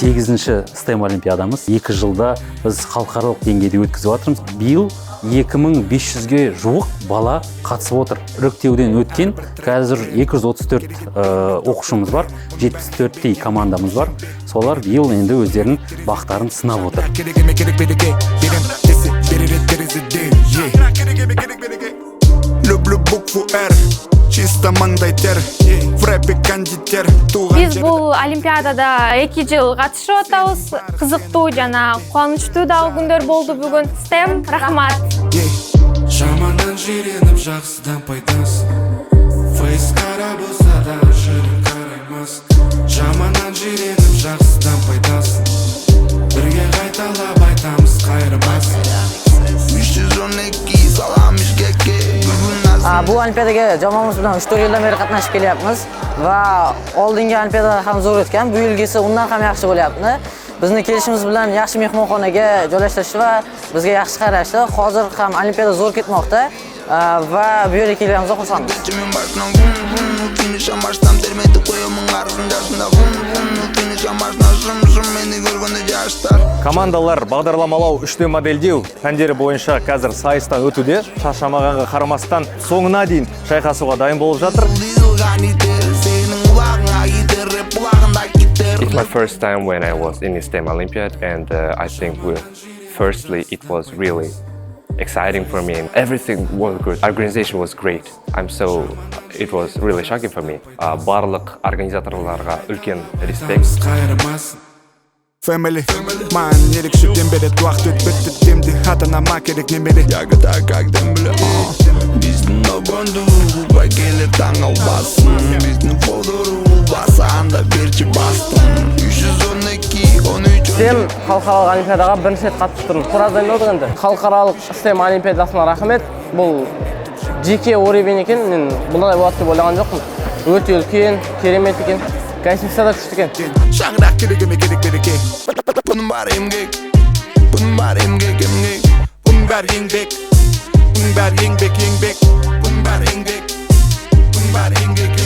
Сегізінші STEM олимпиадамыз. 2 жылда біз халықаралық деңгейде өткізіп жатырмыз. Биыл 2500-ге жуық бала қатысып отыр. Іріктеуден өткен қазір 234 оқушымыз бар, 74-тей командамыз бар. Солар биыл енді өздерінің бақтарын сынап отыр. Керек еме, керек береке. Берем десе, берер терезеден. Люблю букву Р. Чисто маңдай тер. В рэпе кондитер. Туған Биз жер. бул олимпиадада 2 жыл катышып атабыз. Кызыктуу жана кубанычтуу дагы күндөр болду бүгүн. STEM, рахмат! Жаманнан жиреніп, жақсыдан пайдасын. Фейс қара болса да, жүрек қараймас. Жаманнан жиреніп, жақсыдан пайдасын. Бірге қайталап айтамыз қайырмасын. 312 салам Бишкекке. Бүгүн Bu olimpiadaga jamoamiz bilan 3-4 yildan beri qatnashib kelyapmiz va oldingi olimpiadalar ham zo'r o'tgan. Bu yilgisi undan ham yaxshi bo'lyapti. Bizni kelishimiz bilan yaxshi mehmonxonaga joylashtirishdi va bizga yaxshi qarashdi. Hozir ham olimpiada zo'r ketmoqda va bu yerga kelganimizdan xursandmiz. Мен башынан вун вун финиш машинам терметип коемун карызын жашында. Вун вун финиш машина, жым жым мени көргөндө жаштар. Командалар бағдарламалау, 3D модельдеу пәндері бойынша қазір сайыстан өтуде. Шаршамағанға қарамастан, соңына дейін шайқасуға дайын болып жатыр. Дизел ганитер сенин кулагыңа кетер, рэп кулагында кетер. It's my first time when I was in the STEM Olympiad, and I think firstly it was really exciting for me. Everything was good. Organization was great. I'm so it was really shocking for me. Барлық организаторларға үлкен респект. Қайырмасын. Family маған ерекше дем береді. Уақыт өтіп бітті демде, ата анама керек немере. Ягода как дембеле. Биздин обонду байкелер таң албасын. Биздин фодору баса анда берчи бастым. 312 13. STEM халықаралық олимпиадаға бірінші рет қатысып тұрмын. Біраз дайындалдық енді. Халықаралық STEM олимпиадасына рахмет. Бұл жеке уровень екен, мен бұндай болады деп ойлаған жоқпын. Өте үлкен, керемет екен. Гостиница да күшті екен. Шаңырақ керек еме, керек береке. Бұның бәрі еңбек, бұның бәрі еңбек, еңбек. Бұның бәрі еңбек, бұның бәрі еңбек, еңбек. Бұның бәрі еңбек, бұның бәрі еңбек.